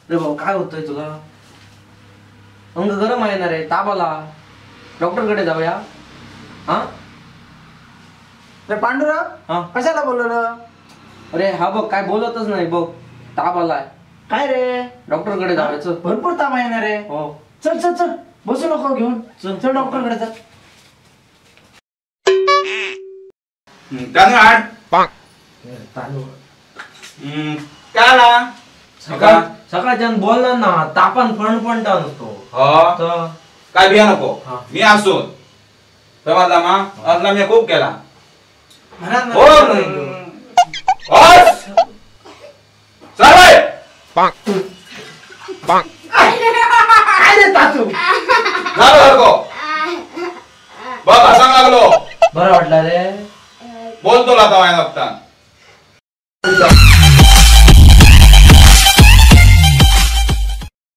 अरे भाऊ काय होतंय तुला? अंग गरम आहे ना रे, ताप आला, डॉक्टरकडे जाऊया. हा अरे पांडुरंग, हा कशाला बोलवलं? अरे हा बघ काय बोलतच नाही बघ, ताप आलाय. काय रे? डॉक्टरकडे जायचं. भरपूर ताप आहे ना रे. हो चल चल चल, बसू नको घेऊन, चल. चल डॉक्टरकडे चल. तांदूळ आण. तांदूळ काय आला? सकाळ सकाळच्यान बोलणार ना, तापान फणफणटा नसतो. हो तर काय बिया नको, हा. मी असून समजला मा, असला मी खूप केला. म्हणा ना. हो बस. चल बाई. काय रे तातू? झालं सारखं बघ, हसांग लागलो. बरं वाटलं रे. बोलतो आता माझ्या बाबतान.